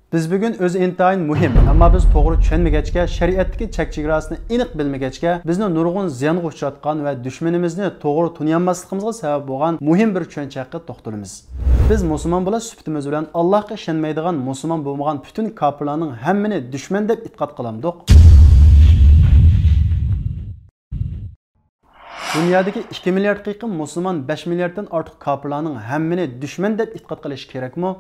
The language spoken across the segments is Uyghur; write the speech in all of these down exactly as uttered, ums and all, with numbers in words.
بىز بۈگۈن ئۆزى ئىنتايىن مۇھىم، ئەمما بىز توغرا چۈشەنمىگەچكە، شەرىئەتتىكى چەك چېگراسىنى ئېنىق بىلمىگەچكە، بىزنى نۇرغۇن زىيانغا ئۇچراتقان ۋە دۈشمىنىمىزنى توغرا تونۇيالماسلىقىمىزغا سەۋەب بولغان مۇھىم بىر چۈشەنچە ھەققىدە توختىلىمىز. بىز مۇسۇلمان بولاش سۈپىتىمىز بىلەن ئاللاھقا ئىشەنمەيدىغان، مۇسۇلمان بولمىغان پۈتۈن كاپىرلارنىڭ ھەممىنى دۈشمەن دەپ ئېتىقاد قىلامدۇق؟ دۇنيادىكى ئىككى مىلياردقا يېقىن مۇسۇلمان بەش مىلياردتىن ئارتۇق كاپىرلارنىڭ ھەممىنى دۈشمەن دەپ ئېتىقاد قىلىش كېرەكمۇ؟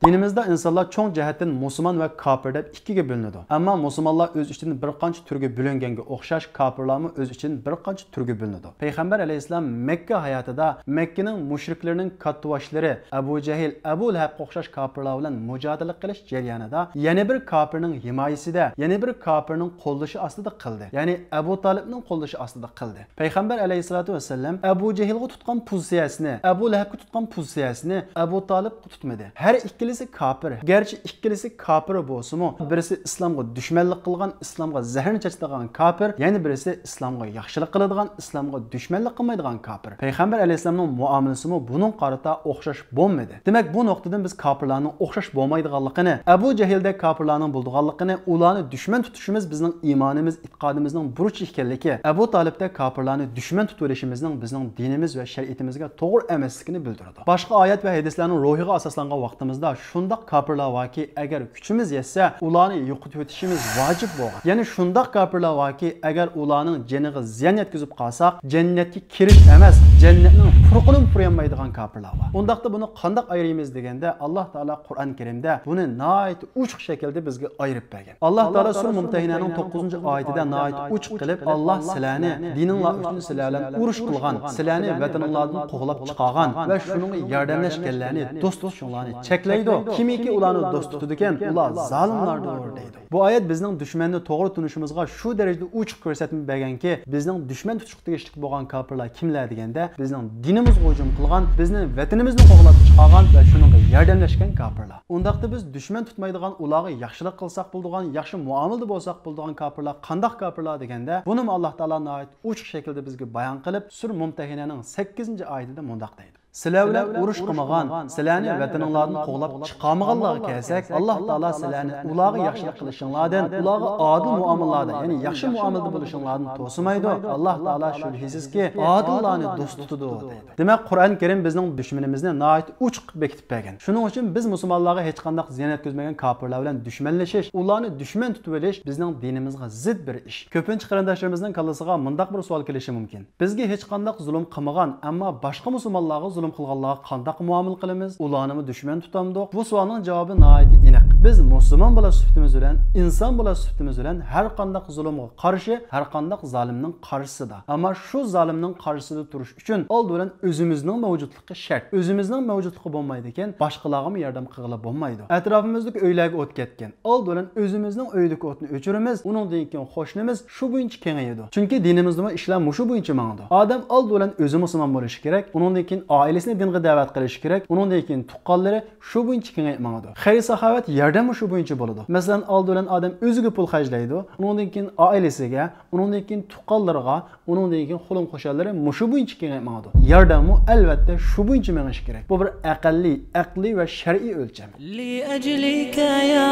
دىنىمىزدا ئىنسانلار چوڭ جەھەتتىن مۇسۇلمان ۋە كاپىر دەپ ئىككىگە بۆلۈنىدۇ. ئەمما مۇسۇلمانلار ئۆز ئىچىدىن بىر قانچە تۈرگە بۆلۈنگەنگە ئوخشاش، كاپىرلارمۇ ئۆز ئىچىدىن بىر قانچە تۈرگە بۆلۈنىدۇ. پەيغەمبەر ئەلەيھىسسالام مەككە ھاياتىدا مەككىنىڭ مۇشرىكلىرىنىڭ كاتتىباشلىرى ئەبۇ جەھىل، ئەبۇ لەھەبقە ئوخشاش كاپىرلار بىلەن مۇجادىلە قىلىش جەريانىدا يەنە بىر كاپىرنىڭ ھىمايىسىدە، يەنە بىر كاپىرنىڭ قوللىشى ئاستىدا قىلدى. يەنى ئەبۇ تالىپنىڭ قوللىشى ئاستىدا قىلدى. پەيغەمبەر ئەلەيھىسسالاتۇ ۋەسسالام ئەبۇ جەھىلغا تۇتقان پوزىتسىيەسىنى، ئەبۇ لەھەبكە تۇتقان پوزىتسىيەسىنى ئەبۇ تالىپقا تۇتمىدى. ھەر ئىككىلىسى كاپىر. گەرچە ئىككىلىسى كاپىر بولسىمۇ، بىرسى ئىسلامغا دۈشمەنلىك قىلغان، ئىسلامغا زەھەرنى چاچىدىغان كاپىر، يەنە بىرسى ئىسلامغا ياخشىلىق قىلىدىغان، ئىسلامغا دۈشمەنلىك قىلمايدىغان كاپىر. پەيغەمبەر ئەلەيھىسسالامنىڭ مۇئامىلىسىمۇ بۇنىڭغا قارىتا ئوخشاش بولمىدى. دېمەك، بۇ نۇقتىدىن بىز كاپىرلارنىڭ ئوخشاش بولمايدىغانلىقىنى، ئەبۇ جەھىلدەك كاپىرلارنىڭ بولىدىغانلىقىنى، ئۇلارنى دۈشمەن تۇتۇشىمىز بىزنىڭ ئىمانىمىز، ئېتىقادىمىزنىڭ بۇرچى ئىكەنلىكى، ئەبۇ تالىپتەك كاپىرلارنى دۈشمەن تۇتۇۋېلىشىمىزنىڭ بىزنىڭ دىنىمىز ۋە شەرىئىتىمىزگە توغرا ئەمەسلىكىنى بىلدۈرىدۇ. باشقا ئايەت ۋە ھەدىسلەرنىڭ روھىغا ئاساسلانغان ۋاقتىمىزدا شۇنداق كاپىرلار باركى، ئەگەر كۈچىمىز يەتسە، ئۇلارنى يوقىتىۋېتىشىمىز ۋاجىپ بولغان. يەنى شۇنداق كاپىرلار باركى، ئەگەر ئۇلارنىڭ جېنىغا زىيان يەتكۈزۈپ قالساق، جەننەتكە كىرىش ئەمەس، جەننەتنىڭ پۇرىقىنىمۇ پۇرىيالمايدىغان كاپىرلار بار. ئۇنداقتا بۇنى قانداق ئايرىيمىز دېگەندە، ئاللاھ تائالا قۇرئان كەرىمدە بۇنى ناھايىتى ئوچۇق شەكىلدە بىزگە ئايرىپ بەرگەن. ئاللاھ تائالا سۈرە مۇمتەھىنەنىڭ توققۇزىنچى ئايىتىدە ناھايىتى ئوچۇق قىلىپ، ئاللاھ سىلەرنى دىنىڭلار ئۈچۈن سىلەر بىلەن ئۇرۇش قىلغان، سىلەرنى ۋەتىنىڭلاردىن قوغلاپ چىقارغان ۋە شۇنىڭغا ياردەملەشكەنلەرنى دوست تۇتۇشۇڭلارنى چەكلەيدۇ. كىمكى ئۇلارنى دوست تۇتىدىكەن، ئۇلار زالىملاردۇر، دەيدۇ. بۇ ئايەت بىزنىڭ دۈشمەننى توغرا تونۇشىمىزغا شۇ دەرىجىدە ئوچۇق كۆرسەتمە بەرگەنكى، بىزنىڭ دۈشمەن تۇتۇشقا تېگىشلىك بولغان كاپىرلار كىملەر دېگەندە، بىزنىڭ دىنىمىزغا ھۇجۇم قىلغان، بىزنى ۋەتىنىمىزدىن قوغلاپ چىقارغان ۋە شۇنىڭغا ياردەملەشكەن كاپىرلار. ئۇنداقتا بىز دۈشمەن تۇتمايدىغان، ئۇلارغا ياخشىلىق قىلساق بولىدىغان، ياخشى مۇئامىلىدە بولساق بولىدىغان كاپىرلار قانداق كاپىرلار دېگەندە، بۇنىمۇ ئاللاھ تائالا ناھايىتى ئوچۇق شەكىلدە بىزگە بايان قىلىپ، سۈرە مۇمتەھىنەنىڭ سەككىزىنچى ئايىتىدە مۇنداق دەيدۇ. سىلەر بىلەن ئۇرۇش قىلمىغان، سىلەرنى ۋەتىنىڭلاردىن قوغلاپ چىقارمىغانلارغا كەلسەك، ئاللاھ تائالا سىلەرنى ئۇلارغا ياخشىلىق قىلىشىڭلاردىن، ئۇلارغا ئادىل مۇئامىلىلەردە، يەنى ياخشى مۇئامىلىدە بولۇشۇڭلاردىن توسىمايدۇ. ئاللاھ تائالا شۈبھىسىزكى ئادىللارنى دوست تۇتىدۇ، دەيدۇ. دېمەك، قۇرئان كەرىم بىزنىڭ دۈشمىنىمىزنى ناھايىتى ئوچۇق بېكىتىپ بەرگەن. شۇنىڭ ئۈچۈن بىز مۇسۇلمانلارغا ھېچقانداق زىيان يەتكۈزمىگەن كاپىرلار بىلەن دۈشمەنلىشىش، ئۇلارنى دۈشمەن تۇتۇۋېلىش بىزنىڭ دىنىمىزغا زىت بىر ئىش. كۆپىنچە قېرىنداشلىرىمىزنىڭ كاللىسىغا مۇنداق بىر سوئال كېلىشى مۇمكىن. بىزگە ھېچقانداق زۇلۇم قىلمىغان، ئەمما باشقا مۇسۇلمانلارغا زۇلۇم قىلغانلارغا قانداق مۇئامىلە قىلىمىز؟ ئۇلارنىمۇ دۈشمەن تۇتامدۇق؟ بۇ سوئالنىڭ جاۋابى ناھايىتى ئېنىق. بىز مۇسۇلمان بولاش سۈپىتىمىز بىلەن، ئىنسان بولاش سۈپىتىمىز بىلەن ھەر قانداق زۇلۇمغا قارشى، ھەر قانداق زالىمنىڭ قارشىسىدا. ئەمما شۇ زالىمنىڭ قارشىسىدا تۇرۇش ئۈچۈن ئالدى بىلەن ئۆزىمىزنىڭ مەۋجۇتلۇقى شەرت. ئۆزىمىزنىڭ مەۋجۇتلۇقى بولمايدىكەن، باشقىلارغىمۇ ياردەم قىلغىلى بولمايدۇ. ئەتراپىمىزدىكى ئۆيلەرگە ئوت كەتكەن. ئالدى بىلەن ئۆزىمىزنىڭ ئۆيىدىكى ئوتنى ئۆچۈرىمىز، ئۇنىڭدىن كېيىن قوشنىمىز، شۇ بويىچە كېڭىيىدۇ. چۈنكى دىنىمىزدىمۇ ئىشلار مۇشۇ بويىچە ماڭىدۇ. ئادەم ئالدى بىلەن ئۆزى مۇسۇلمان بولۇشى كېرەك، ئۇنىڭدىن كېيىن ئائىلىسىنى دىنغا دەۋەت قىلىشى كېرەك، ئۇنىڭدىن كېيىن تۇغقانلىرى، شۇ بويىچە كېڭىيىپ ماڭىدۇ. خەير-ساخاۋەت ياردەممۇ شۇ بويىچە بولىدۇ. مەسىلەن، ئالدى بىلەن ئادەم ئۆزىگە پۇل خەجلەيدۇ، ئۇنىڭدىن كېيىن ئائىلىسىگە، ئۇنىڭدىن كېيىن تۇغقانلىرىغا، ئۇنىڭدىن كېيىن قولۇم-قوشانلىرى مۇشۇ بويىچە كېڭىيىپ ماڭىدۇ. ياردەممۇ ئەلۋەتتە شۇ بويىچە مېڭىشى كېرەك. بۇ بىر ئەقەللىي، ئەقلىي ۋە شەرئىي ئۆلچەم. لأجلك يا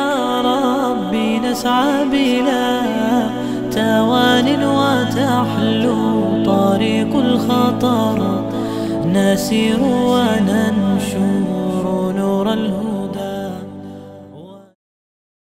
ربي نسعى بلا توان وتحلو طريق الخطر نسير وننشو